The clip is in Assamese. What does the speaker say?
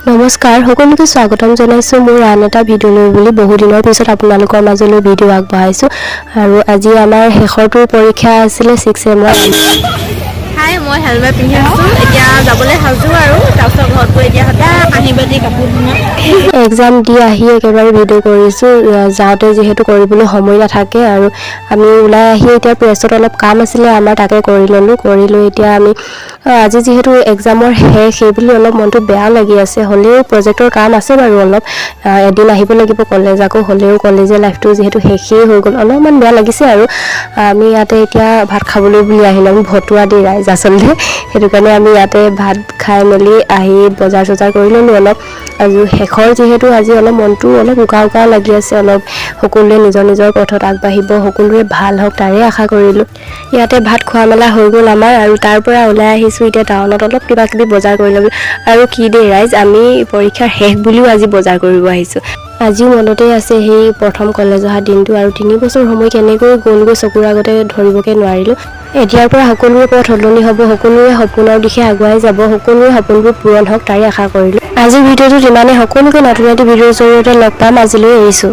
নমস্কাৰ, সকলোকে স্বাগতম জনাইছোঁ মোৰ আন এটা ভিডিঅ'লৈ বুলি। বহুদিনৰ পিছত আপোনালোকৰ মাজলৈ ভিডিঅ' আগবঢ়াইছোঁ আৰু আজি আমাৰ শেষৰটো পৰীক্ষা আছিলে 6 ছেমৰ। হাই, মই হেলমেট পিন্ধি আছোঁ। এতিয়া যাবলৈ সাজু আৰু তাৰপিছত ঘৰত গৈ এতিয়া সদায় কাঁহী বাতি কাপোৰ ধুম। এক্সাম দি আহি একেবাৰে ভিডিঅ' কৰিছোঁ, যাওঁতে যিহেতু কৰিবলৈ সময় নাথাকে। আৰু আমি ওলাই আহি এতিয়া প্ৰেছত অলপ কাম আছিলে আমাৰ, তাকে কৰি ল'লোঁ। কৰি লৈ এতিয়া আমি আজি যিহেতু এক্সামৰ শেষ, সেইবুলি অলপ মনটো বেয়া লাগি আছে। হ'লেও প্ৰজেক্টৰ কাম আছে বাৰু অলপ, এদিন আহিব লাগিব কলেজ আকৌ। হ'লেও কলেজীয়া লাইফটো যিহেতু শেষেই হৈ গ'ল, অলপমান বেয়া লাগিছে। আৰু আমি ইয়াতে এতিয়া ভাত খাবলৈ বুলি আহিলোঁ। আমি ভতুৱা দি ৰাইজ আচলতে, সেইটো কাৰণে আমি ইয়াতে ভাত খাই মেলি আহি বজাৰ চজাৰ কৰি ল'লোঁ অলপ। আৰু শেষৰ যিহেতু আজি অলপ মনটো অলপ উকা উকা লাগি আছে অলপ। সকলোৱে নিজৰ নিজৰ পথত আগবাঢ়িব, সকলোৰে ভাল হওক, তাৰে আশা কৰিলোঁ। ইয়াতে ভাত খোৱা মেলা হৈ গ'ল আমাৰ আৰু তাৰ পৰা ওলাই আহিছোঁ এতিয়া টাউনত অলপ কিবা কিবি বজাৰ কৰি ল'বলৈ। আৰু কি দেই ৰাইজ, আমি পৰীক্ষাৰ শেষ বুলিও আজি বজাৰ কৰিব আহিছোঁ। আজিও মনতে আছে সেই প্ৰথম কলেজ অহা দিনটো আৰু 3 বছৰ সময় কেনেকৈ গ'লগৈ চকুৰ আগতে ধৰিবকে নোৱাৰিলোঁ। এতিয়াৰ পৰা সকলোৰে পথ সলনি হ'ব, সকলোৰে সপোনৰ দিশে আগুৱাই যাব, সকলোৰে সপোনবোৰ পূৰণ হওক, তাৰে আশা কৰিলোঁ। আজিৰ ভিডিঅ'টোত ইমানেই। সকলোকে নতুন এটি ভিডিঅ'ৰ জৰিয়তে লগ পাম। আজিলৈ এৰিছোঁ।